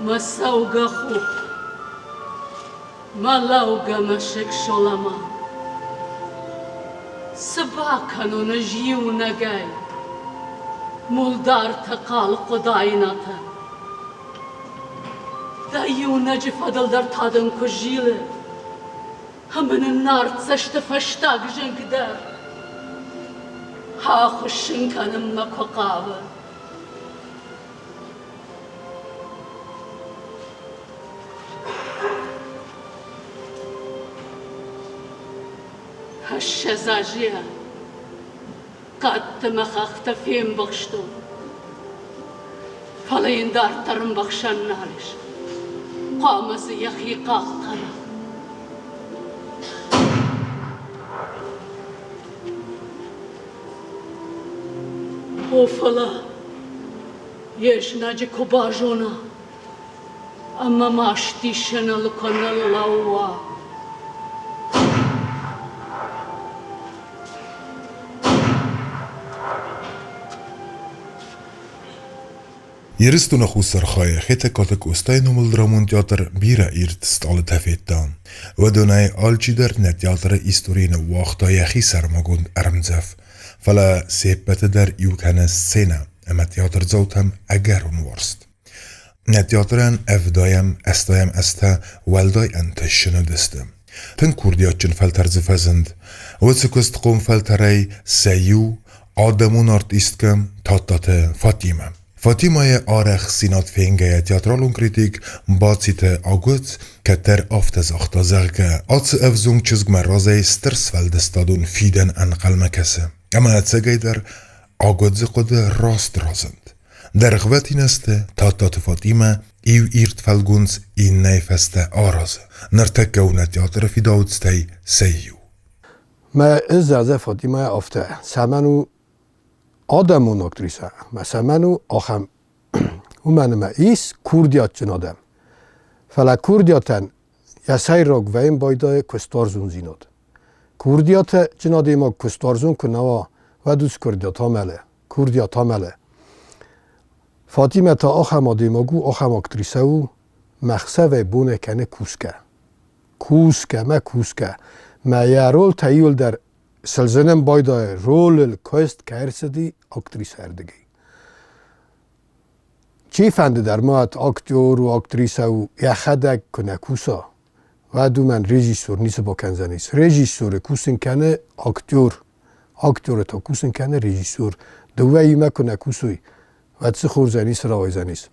Мӕ цӕугӕ хох, мӕ лӕугӕ мӕсыг Соламан. Цы бакӕнон ӕз иунӕгӕй? Мулдартӕ хъал Хъуыдайнатӕ. Дӕ иунӕджы фӕдыл дӕр та дын куы зилы, ӕмӕ нын нард цӕсты фӕстаг зынг дӕр ахуыссын кӕнынмӕ куы хъавы. 20 азы хъӕдты мӕ хӕхтӕ фембӕхстон, фӕлӕ йын дарддӕр ӕмбӕхсӕн нал ис. Хъуамӕ дзы йӕхи хъахъхъӕна. О, фӕлӕ йе знаджы куы базона ӕмӕ мастисӕныл куы ныллӕууа. Ирыстоны хуссар хайы Хетӕгкаты Къостайы номыл драмон театр бирӕ ирд стъалытӕ федта. Уыдонӕй алчидӕр нӕ театры историйы ныууагъта йӕхи сӕрмагонд ӕрмдзӕф, фӕлӕ се ппӕты дӕр иу кӕны сценӕ ӕмӕ театрдзаутӕм ӕгӕрон уарзт. Нӕ театрӕн ӕвдайӕм, ӕстайӕм азтӕ уӕлдай ӕнтыстджын уыдысты. Тынг курдиатджын фӕлтӕр дзы фӕзынд. Уыцы куыстхъом фӕлтӕрӕй сӕ иу адӕмон артисткӕ Тадтаты Фатимӕ. Фатимӕйы арӕхстдзинад фенгӕйӕ театралон критик Бациты Агуыдз кӕддӕр афтӕ загъта, зӕгъгӕ, ацы ӕвзонг чызгмӕ разӕй стыр сфӕлдыстадон фидӕн ӕнхъӕлмӕ кӕсы. Ӕмӕ ӕцӕгӕйдӕр Агуыдзы хъуыды раст разынд. Дӕргъвӕтин азты Тадтаты Фатимӕ иу ирд фӕлгонц иннӕйы фӕстӕ аразы. Ныртӕккӕ у нӕ театры фидауцтӕй сӕ иу. Мӕ зӕрдӕ Фатимӕ афтӕ, цӕмӕн у адӕмон актрисӕ, мӕ цӕмӕн у ахӕм, уымӕн ӕмӕ ис курдиатджын адӕм. Фӕлӕ курдиатӕн йӕ сӕйраг вӕййын байдайы куыстуарзондзинад. Курдиатджын адӕймаг куыстуарзон куы нӕ уа, уӕд уыцы курдиат амӕлы, курдиат амӕлы. Фатимӕ та ахӕм адӕймаг у, ахӕм актрисӕ у, мӕ хсӕвӕй бонӕй кӕны кусгӕ. Кусгӕ мӕ кусгӕ. Мӕ йӕ ролтӕ иуылдӕр сылзынын байдайы ролыл куыст кӕй ӕрцыди актрисӕрдыгӕй. Чи фӕнды дӕр ма уӕд актер у, актрисӕ у, йӕхӕдӕг куы нӕ куса, уӕд уымӕн режиссер ницы бакӕндзӕнис. Режиссеры кусын кӕны актер, актеры та кусын кӕны режиссер. Дыууӕ иумӕ куы нӕ кусой, уӕд цы хорзӕй ницы рауайдзӕнис.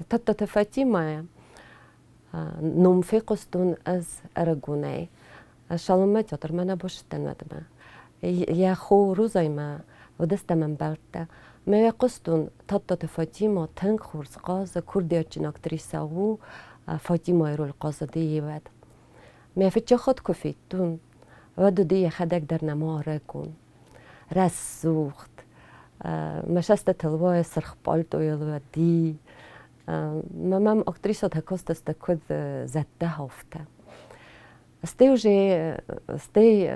Тадтаты Фатимӕ ном фехъуыстон ӕз ӕрыгонӕй. Салонмӕ театрмӕ нӕ бацыдтӕн уӕдмӕ. Йӕ хо Розӕимӕ уыдыстӕм ӕмбӕлттӕ. Мӕ фехъуыстон, Тадтаты Фатимӕ тынг хорз хъазы, курдиатджын актрисӕ у, Фатимӕйы роль хъазыди уӕд. Мӕ фыццаг хатт куы федтон, уӕд уыди йӕхӕдӕг дӕр нӕма ӕрыгон. Рӕсугъд, мӕ цӕстытыл уайы сырх пъалтъойыл уыди, Мӕм актрисатӕ кастысты куыд зӕдтӕ афтӕ. Стӕй уже стӕй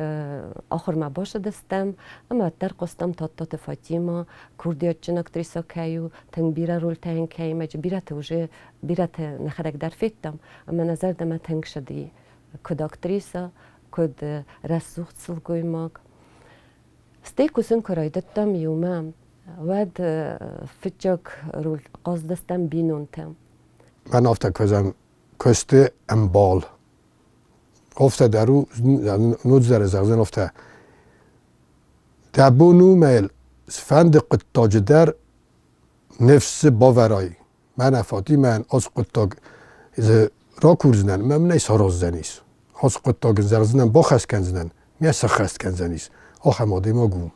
ахуырмӕ бацыдыстӕм ӕмӕ уӕддӕр хъуыстам Тадтаты Фатимӕ, курдиатджын актрисӕ кӕй у, тынг бирӕ рольтӕ йын кӕй ӕмӕ бирӕты уже бирӕты нӕхӕдӕг дӕр федтам ӕмӕ нӕ зӕрдӕмӕ тынг цыди куыд актрисӕ, куыд рӕсугъд сылгоймаг. Стӕй кусын куы райдыдтам иумӕ, уӕд фыццаг роль хъаздыстӕм бинонтӕ. Мӕн афтӕ куыдзӕн куысты ӕмбал. Афтӕ дӕр у, ноджыдӕр зӕгъдзӕн афтӕ. Дӕ бон у мӕ цыфӕнды хъуыддаджы дӕр ныфс бавӕрай. Мӕнӕ Фатимӕйӕн ацы хъуыддаг ракурдзынӕн ӕмӕ мын ӕй сараздзӕнис. Ацы хъуыддаг ын зӕгъдзынӕн, бахӕс кӕндзынӕн, ме сӕххӕст кӕндзӕнис. Ахӕм адӕймаг у.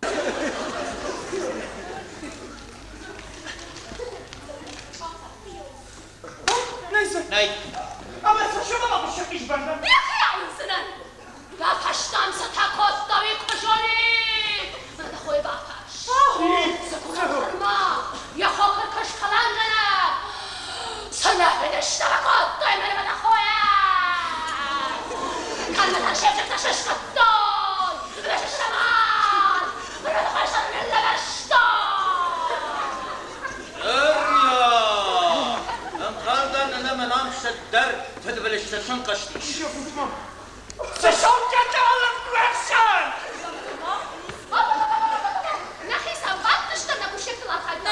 Фыдбылызтӕ сӕнхъызтис. Цы сомджынтӕ ӕхсӕн! Нӕ хицау, бадтыстӕм нӕ кусӕгтыл архайдта.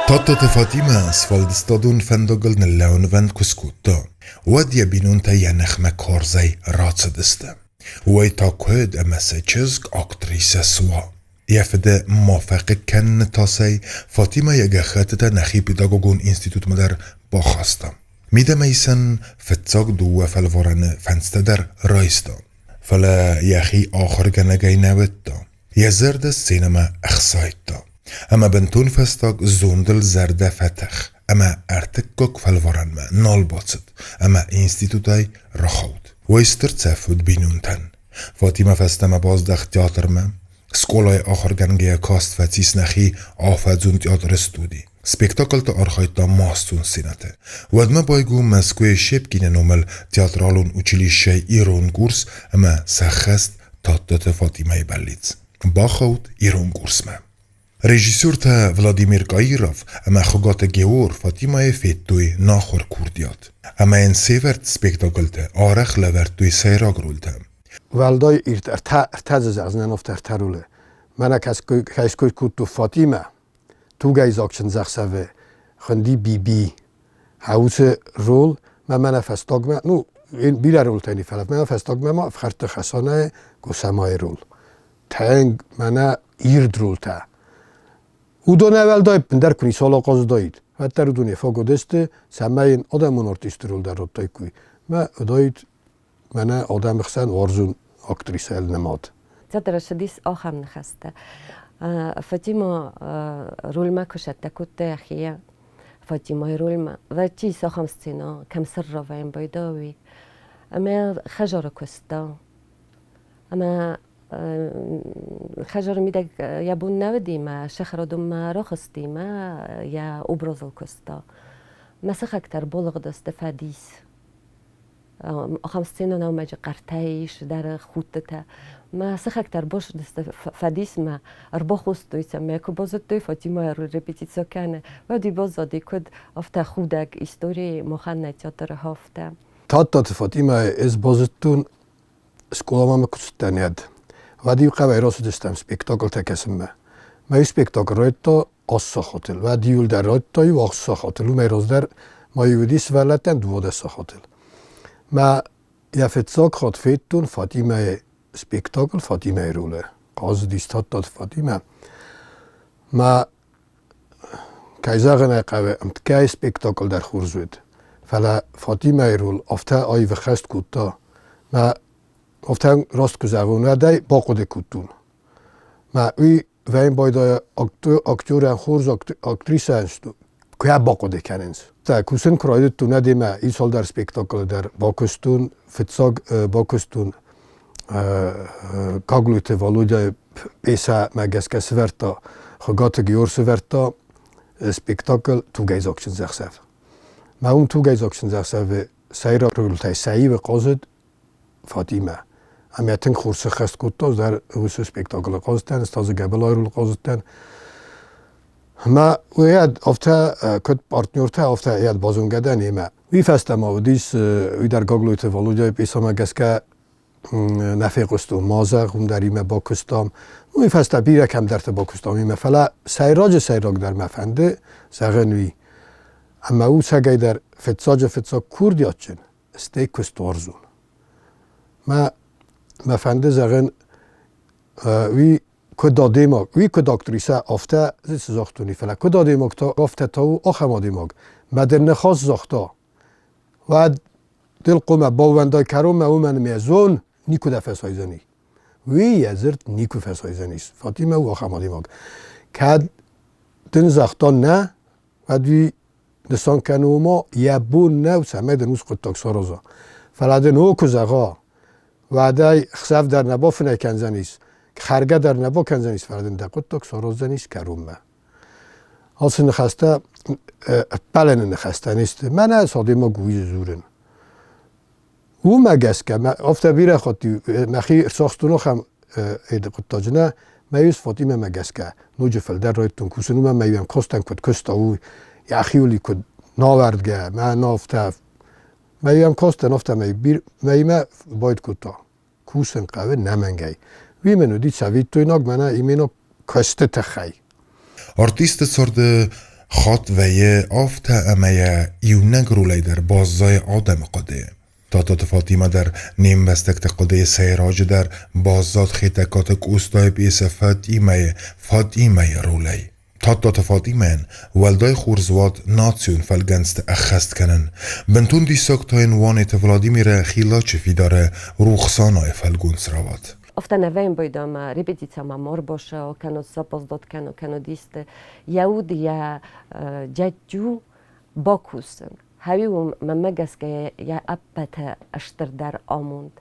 Тадтаты Фатимӕ сфӕлдыстадон фӕндагыл ныллӕуынвӕнд куы скодта, уӕд йӕ бинонтӕ йӕ ныхмӕ карзӕй рацыдысты. Уый та куыд ӕмӕ сӕ чызг актрисӕ суа. Йӕ фыды ма фӕхъыг кӕныны тасӕй Фатимӕ йӕ гӕххӕттытӕ нӕхи педагогон институтмӕ дӕр бахаста. Мидӕмӕ исӕн фыццаг дыууӕ фӕлварӕны фӕндзтӕ дӕр райста, фӕлӕ йӕхи ахуыргӕнӕгӕй нӕ уыдта. Йӕ зӕрдӕ сценӕмӕ ӕхсайдта. Ӕмӕ бынтон фӕстаг зондыл зӕрдӕ фӕтых ӕмӕ ӕртыккаг фӕлварӕнмӕ нал бацыд ӕмӕ институтӕй рахауд. Уый стыр цӕф уыд бинонтӕн. Фатимӕ фӕстӕмӕ баздӕхт театрмӕ. Скъолайы ахуыргӕнгӕйӕ каст фӕцис нӕхи афӕдзон театры студи. Спектакльты архайдта массон сценӕты. Уӕдмӕ байгом Мӕскуыйы Щепкины номыл театралон училищӕйы ирон курс ӕмӕ сӕххӕст Тадтаты Фатимӕйы бӕллиц. Бахауд ирон курсмӕ. Режиссертӕ Владимир Каиров ӕмӕ Хуыгаты Геор Фатимӕйы федтой нахуыр курдиат ӕмӕ йын сӕвӕрд спектакльты арӕх лӕвӕрдтой сӕйраг рольтӕ. Уӕлдай ирд ӕртӕ дзы зӕгъдзынӕн афтӕ ӕртӕ ролы. Мӕнӕ кӕй ской кодтой Фатимӕ, тугӕйдзаг чындзӕхсӕвы хуынди Биби. Уыцы рол мӕ мӕнӕ фӕстагмӕ, ну, бирӕ ролтӕ не фӕлӕ мӕнӕ фӕстагмӕ ма ӕфхӕрдты Хӕсанӕйы Госӕмайы рол. Тӕнг мӕнӕ ирд ролтӕ. Уыдонӕй уӕлдай ӕппындӕр куы ницуал ахъазыдаид, уӕддӕр уыдон йӕ фаг уыдысты, цӕмӕй йын адӕмон артисты рол дӕр радтаиккой. Мӕ уыдаид мӕнӕ адӕмы хсӕн уарзон актрисӕйыл нымад. Театры ссыдис ахӕм ныхӕстӕ. Фатима рольмӕ куы сӕттӕ кодта йӕхи, Фатимайы рольмӕ, вӕдти ахӕм сцена, кӕм сӕрравӕйын байдауи. Ӕмӕ хӕдзары куыста. Ӕмӕ хӕдзары мидӕг йӕ бон нӕ уыди, мӕ сӕхӕрадонмӕ рахызти, мӕ йӕ образыл куыста. Мӕ сыхӕгтӕ ӕрбалыгъдысты фӕдис. Ахӕм сцена наумӕджы хъӕртӕ ис, дӕр худтытӕ. Мӕ сыхӕгтӕ ӕрбацыдысты фӕдисмӕ, ӕрбахостой сӕ, мӕ куы базыдтой, Фатимӕ репетици кӕны, уӕд уый баззади, куыд афтӕ худӕг истори махӕн нӕ театры афтӕ. Тадтаты Фатимӕ ӕз базыдтон, скъоламӕ мӕ куы цыдтӕн, уӕд. Уӕд-иу хъӕуӕй рацыдыстӕм спектаклтӕ кӕсынмӕ. Мӕ спектакль райдыдта 8 сахатыл. Уӕд иуылдӕр радта-иу 8 сахатыл, уымӕй раздӕр ма-иу уыди сывӕллӕттӕн 12 сахатыл. Мӕ йӕ фыццаг хатт федтон Фатимӕйы спектакль Фатимӕйы ролы. Хъазыдис Тадтаты Фатимӕ. Мӕ, кӕй зӕгъын ӕй хъӕуы, ӕмткӕй спектакль дӕр хорз уыд. Фӕлӕ Фатимӕйы роль афтӕ аив ӕххӕст кодта. Мӕ афтӕ раст куы зӕгъон, уӕд ӕй бахъуыды кодтон. Мӕ уый Вӕйын байдайа актерӕн хорз актрисӕн куы бахъуыды кӕнынц. Кусын куы райдыдтон ӕдемӕ иу цалдӕр спектаклы дӕр бакуыстон. Фыццаг бакуыстон Гаглойты Володяйы пьесӕмӕ гӕсгӕ сӕвӕрдта, Хуыгаты Геор сӕвӕрдта спектакль «Тугӕйдзаг чындзӕхсӕв». Мӕ уым «Тугӕйдзаг чындзӕхсӕв-ы сӕйраг рольтӕй сӕ иуы хъазыд Фатимӕ. Ӕмӕ тынг хорз сӕххӕст кодта, дӕр уыцы спектаклы хъазтӕн, Стазы Гӕбӕлайы хъазтӕн. Ӕмӕ уый афтӕ куыд партнертӕ, афтӕ йӕ базонгӕ дӕн йемӕ. Уый фӕстӕ ма уыдис, уый дӕр Гаглойты Володяйы пьесӕмӕ гӕсгӕ нӕ фехъуыстон ма зӕгъ, уым дӕр имӕ бакуыстам. Уый фӕстӕ бирӕ кӕмдӕрты бакуыстам имӕ, фӕлӕ сӕйраджы сӕйрагдӕр мӕ фӕнды зӕгъын уый, ӕмӕ у цӕгӕйдӕр фыццаджы фыццаг курдиатджын, стӕй куыстуарзон. Мӕ фӕнды зӕгъын, уый куыд адӕймаг, уый куыд актрисӕ, афтӕ цы загътон, фӕлӕ куыд адӕймаг та, афтӕ та у ахӕм адӕймаг. Мӕ дын ныхас загъта, уӕд дыл хъуамӕ баууӕндай кӕронмӕ, уымӕн ӕмӕ зон, никуы дӕ фӕсайдзӕни. Уый йӕ дзырд никуы фӕсайдзӕнис. Фатимӕ у ахӕм адӕймаг. Кӕд Дын загъта нӕ, уӕд уый нысан кӕны ома йӕ бон нӕу, цӕмӕй дын уыцы хъуыддаг сараза. Фӕлӕ дын о куы зӕгъа, уӕд ӕй хсӕв дӕр нӕ бафынӕй кӕндзӕнис, хӕргӕ дӕр нӕ бакӕндзӕнис, фӕлӕ дын дӕ хъуыддаг сараздзӕнис кӕронмӕ. Ацы ныхӕстӕ ӕппӕлӕны ныхӕстӕ не сты. Мӕнӕ цы адӕймаг уый дзурын. Уымӕ гӕсгӕ мӕ афтӕ бирӕ хатт мӕхи ӕрцахстон ахӕм хъуыддаджы нӕ, мӕ ус Фатимӕмӕ гӕсгӕ ноджы фылдӕр райдыдтон кусын, уымӕн мӕ иуӕн костӕн куыд куыста, уый йӕхиуыл куыд навӕрдгӕ, мӕ афтӕ мӕ иуӕн костӕн афтӕ мӕимӕ байд кодта. Кусын хъӕуы нӕмӕнгӕй. Уый мын уыди цӕвиттойнаг мӕнӕ именно куысты тыххӕй. Артисты царды хатт вӕййы афтӕ ӕмӕ йӕ иунӕг ролӕй дӕр баззайы адӕмы хъуыдыйы. Тадтаты Фатимӕ дӕр не мбӕстӕгты хъуыдыйы сӕйраджыдӕр баззад Хетӕгкаты Къостайы пьесӕ Фатимӕ-йы Фатимӕйы ролӕй. Тадтаты Фатимӕйӕн уӕлдай хорз уад национ фӕлгӕнцты ӕххӕст кӕнын. Бынтон диссаг та йын Уанеты Владимиры Хилачы фидары Рухсанайы фӕлгонц рауад. Афтӕ нӕ вӕййын байдӕмӕ репетицӕмӕ ма ӕрбацӕуа, кӕнӕ запоздат кӕна, кӕнӕ исты. Йӕ уд йӕ дӕттю бакусын. Хӕуи у мӕнмӕ гӕсгӕ йӕ ӕппӕты стырдӕр амонд.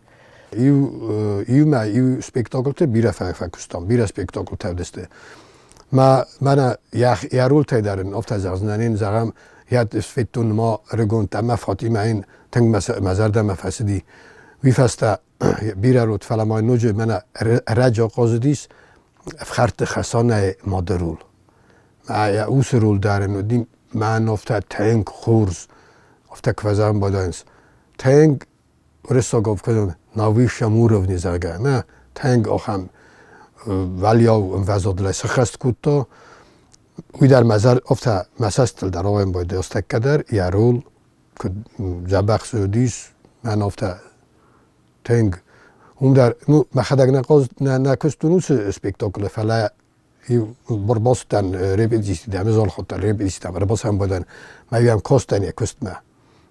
Иу иумӕ иу спектакльты бирӕ фӕкуыстам, бирӕ спектакльтӕ уыдысты. Мӕ мӕнӕ йӕ ролтӕй дӕр ын афтӕ зӕгъдзынӕн, ын зӕгъӕм, йӕ федтон ма ӕрыгон ӕмӕ Фатимӕ йын тынг мӕ зӕрдӕмӕ фӕцыди. Уый фӕстӕ бирӕ род, фӕлӕ ма ноджы мӕнӕ ӕрӕджы ахъазыдис ӕфхӕрдты Хӕсанӕйы мады рол. Йӕ уыцы рол дӕр ын уыди мӕн афтӕ тынг хорз, афтӕ куы фӕзӕгъын байдайынц. Тынг уырыссагау куы на высшем уровне, зӕгъгӕ, нӕ тынг ахӕм вӕлиау ӕмвӕзадыл сыххӕст кодта. Уый дӕр мӕ афтӕ мӕ цӕстыл дӕр ауайын байдайы астӕккӕ дӕр йӕ рол куыд дзӕбӕх цы уыдис, мӕн афтӕ тынг. Уым дӕр, ну, мӕхӕдӕг нӕ, нӕ куыстон уыцы спектаклы, фӕлӕ ӕрбацыдтӕн репетицитӕм, ӕз ӕлхӕдтон репетицитӕм, ӕрбацӕмбӕлдӕн, мӕ йӕм кастӕн йӕ куыстмӕ.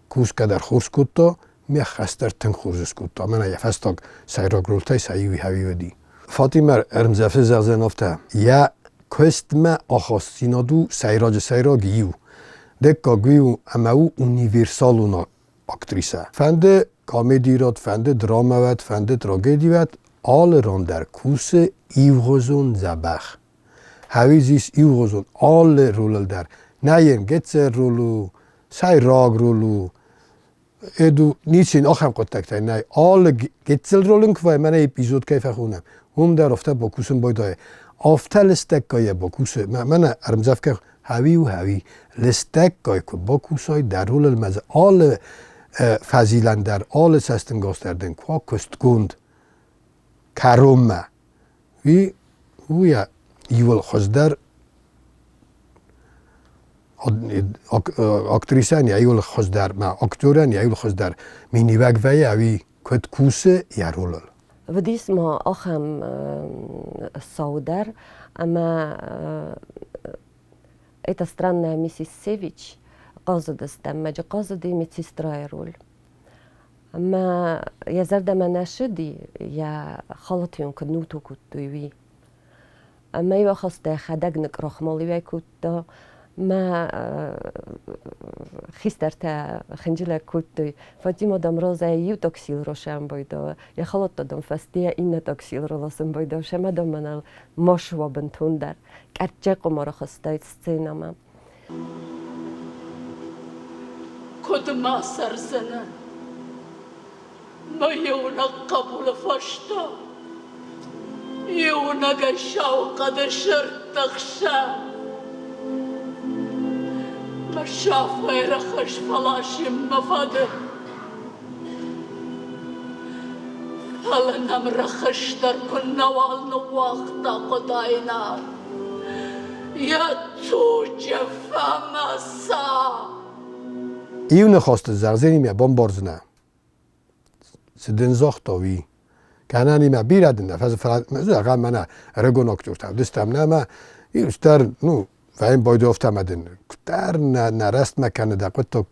Кусгӕ дӕр хорз кодта, ме ххӕст дӕр тынг хорз скодта. Мӕнӕ йӕ фӕстаг сӕйраг ролтӕй сӕ иу хӕуи уыди. Фатимӕ ӕрмдзӕфы зӕгъдзӕн афтӕ: йӕ куыстмӕ ахастдзинад у сӕйраджы сӕйраг иу. Дыккаг уый у, ӕмӕ у универсалон актрисӕ. Фӕнды комеди род, фӕнды драма уӕд, фӕнды трагеди уӕд, алы ран дӕр кусы иугъуызон дзӕбӕх. Хӕуизис иугъуызон алы ролыл дӕр. Нӕ йын гыццыл рол у, сӕйраг рол у, Эду ницы ахӕм хъуыддӕгтӕ нӕй. Алы гыццыл рол ын куы вӕййы, мӕнӕ эпизод кӕй фӕхонӕм, уым дӕр афтӕ бакусын байдайы. Афтӕ лыстӕггай йӕ бакусы. Мӕнӕ ӕрмдзӕф хӕуи у хӕуи. Лыстӕггай куы бакусай дӕ ролыл мӕ дзы алы фӕзилӕн дӕр, алы цӕстӕнгас дӕр дын куы уа куыстгонд кӕронмӕ. Уый у йӕ иууыл хуыздӕр актрисӕн йӕ иууыл хуыздӕр, мӕ актерӕн йӕ иууыл хуыздӕр миниуӕг вӕййы ӕви куыд кусы йӕ ролыл. Уыдис ма ахӕм цау дӕр, ӕмӕ эта странная миссис Севич хъазыдыстӕм, мӕджы хъазыди медсестрайы роль. Ӕмӕ йӕ зӕрдӕмӕ нӕ сыди, йӕ халат-иу куыд нуту кодтой, уый. Ӕмӕ-иу ахаста йӕхӕдӕг ныкърохмал-иу кодта. Мӕ хистӕртӕ хынджылӕг кодтой. Фатима, дам, розӕй иу таксил росӕн байдала, йӕ халаттӕ, дам, фӕстейӕ иннӕ таксил раласын байдала, сӕмӕ, дам, мӕнӕл ма суа бынтондӕр. Къӕрччӕ къуымӕр ахастаид сценӕмӕ. Куыд ма цӕрдзынӕн мӕ иунӕг хъӕбулы фӕстӕ? Иунӕгӕй сау хъӕды сырдты хсӕн мӕ сафӕй рӕхыс фӕласин мӕ фӕды. Фӕлӕ нӕм рӕхыс дӕр куыннӕуал ныууагъта Хъуыдайнаг. Йӕ туджы фӕмӕца. Иу ныхӕсты зӕгъдзӕни бамбардзынӕ, цы дын загъта, уый. Кӕнӕ бирӕ дын нӕ фӕзӕгъӕм мӕнӕ ӕрыгон актертӕ уыдыстӕм нӕ ӕмӕ иустӕр, ну, фӕйын байдофтӕ ӕмӕ дын куыддӕр нӕ рӕстмӕ кӕны дӕ хъуыддаг.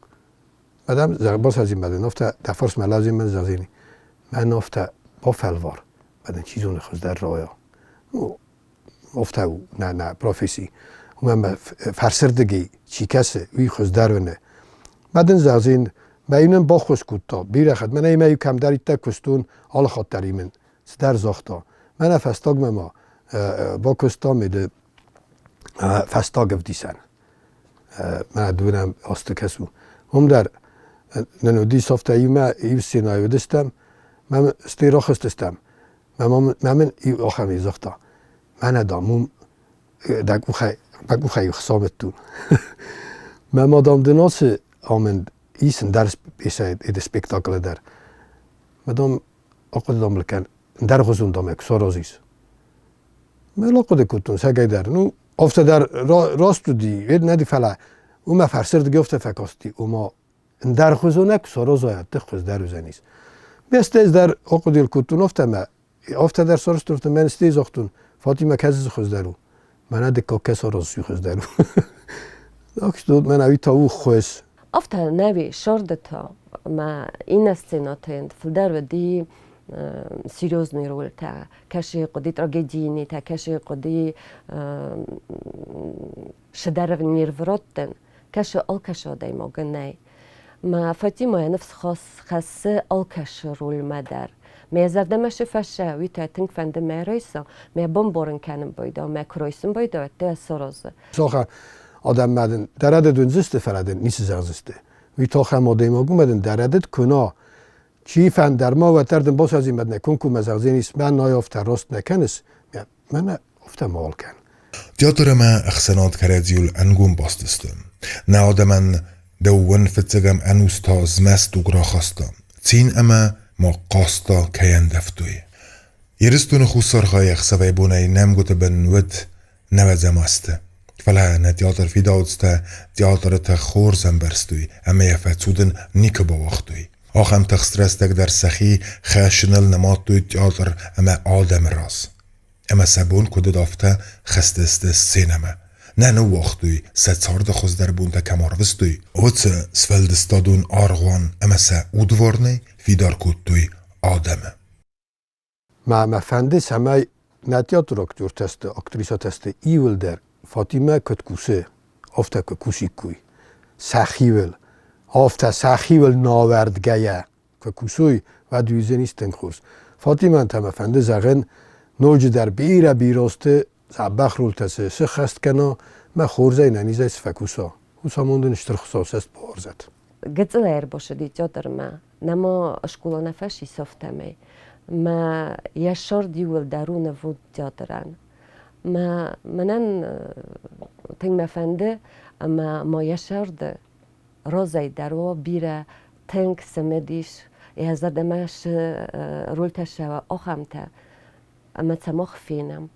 Мадам, басадзин мӕ дын афтӕ, дӕ фарсмӕ лӕудзин мӕн зӕгъдзини. Мӕн афтӕ бафӕлвар, мӕ дын чи зоны хуыздӕр рауайа. Ну, афтӕ у нӕ професси. Уымӕн мӕ фӕрсырдыгӕй чи кӕсы, уый хуыздӕр уыны. Мӕ дын зӕгъдзин, мӕ иу нын баххуыс кодта бирӕ хатт. Мӕнӕ имӕ иу кӕмдӕриддӕр куыстон, алы хатт дӕр мын цыдӕр загъта. Мӕнӕ фӕстагмӕ ма бакуыстам ды фӕстаг ӕвдисӕн. Мӕ дунӕм азты кӕсу. Уым дӕр нын уыдис афтӕ иумӕ иу сценӕйы уыдыстӕм, мӕ стӕй рахызтыстӕм. Мӕ мын иу ахӕм загъта, мӕнӕ дам уым дӕ къухӕй, мӕ къухӕй хсамыдтон. Мӕ мадам дын ацы амынд исын дӕр пьесӕйы спектаклы дӕр. Мадам ахъуыды дам кӕн, ӕндӕргъуызон дам куы саразис. Мӕ ахъуыды кодтон сӕгӕй дӕр. Ну, афтӕ дӕр раст уыди, нӕ фӕлӕ уымӕ фӕрсырдыгӕй афтӕ фӕкасти, ома ӕндӕргъуызонӕй куы саразай, тых хуыздӕр уыдзӕнис. Ме стӕй дӕр ахъуыды кодтон афтӕ мӕ афтӕ дӕр сарӕзтон, мӕн стӕй загътон, Фатимӕ кӕцы хуыздӕр у? Мӕнӕ дыккаг кӕцы аразыс, хуыздӕр у. Так что мӕнӕ уый та у хуыз. Афтӕ нӕуи сӕрды та мӕ иннӕ сценӕты фылдӕр уыди серьезный рольтӕ, кӕсы хъуыди трагедийнитӕ, кӕсы хъуыди шедевр нервроттӕн, кӕсы алкӕсы адӕймагӕн нӕй. Мӕ Фатимӕ ныфс хӕссы алкӕсы рольмӕ дӕр. Мӕ зӕрдӕмӕ шы фӕсӕ, уый та тынг фӕнды мӕ райса, мӕ бамбарын кӕнын байда, мӕ куы райсын байда, уӕд саразы. Саха адӕммӕ дын дӕ рӕдыд уындзысты, фӕлӕ дын ницы зӕгъдзысты. Уый тохӕм адӕймаг уымӕ дын дӕ рӕдыд куы на, чи фӕндӕр ма уӕддӕр дын басадзин нӕ комкоммӕ зӕгъдзӕнис, мӕ най афтӕ раст нӕ кӕныс, мӕнӕ афтӕ мауал кӕн. Театр ӕмӕ ӕхсӕнад кӕрӕдзиуыл ӕнгом баст сты. Нӕ адӕмӕн дӕууон фыццӕгӕм ӕнус та змӕст туг рахаста, цин ӕмӕ ма хъаста кӕй ӕндӕвтой. Ирыстоны хуссар хайы ӕхсӕвӕй-бонӕй нӕмгуыты бын уыд нӕуӕдзӕм азты. Фӕлӕ нӕ театр фидауцтӕ театры тых хорз ӕмбӕрстой ӕмӕ йӕ фӕцудын никуы бауагътой. Ахӕм тыхст рӕстӕг дӕр сӕхи хӕссыныл нымадтой театр ӕмӕ адӕмы раз. Ӕмӕ сӕ бон куыд уыд, афтӕ хызтысты сценӕмӕ. Нӕ ныууагътой, сӕ царды хуыздӕр бонтӕ кӕм арвыстой, уыцы сфӕлдыстадон аргъуан ӕмӕ сӕ удварнӕй фидар кодтой адӕмы. Мӕ фӕнды, цӕмӕй нӕ театры актертӕ сты, актрисӕтӕ сты иуылдӕр Фатимӕ куыд кусы, афтӕ куы кусиккой. Сӕхиуыл, афтӕ сӕхиуыл навӕрдгӕйӕ куы кусой, уӕд уыдзӕнис тынг хорз. Фатимӕн та мӕ фӕнды зӕгъын, ноджыдӕр бирӕ бирӕ дзӕбӕх ролтӕ цы сыххӕст кӕна, мӕ хорзӕй нӕнизӕй цы фӕкуса, уыцы амонд ын Стыр Хуыцау цӕст бауарзӕд. Гыццылӕй ӕрбасыди театрмӕ, нӕма скъола нӕ фӕцис афтӕмӕй. Мӕ йӕ сӕрд иууылдӕр у нывонд театрӕн. Мӕ мӕнӕн тынг мӕ фӕнды, ӕмӕ ма йӕ сӕрды розӕй дӕр уа бирӕ тынг цымыдис, йӕ зӕрдӕмӕ цы рольтӕ ссӕуа, ахӕмтӕ. Ӕмӕ цӕмах фенӕм.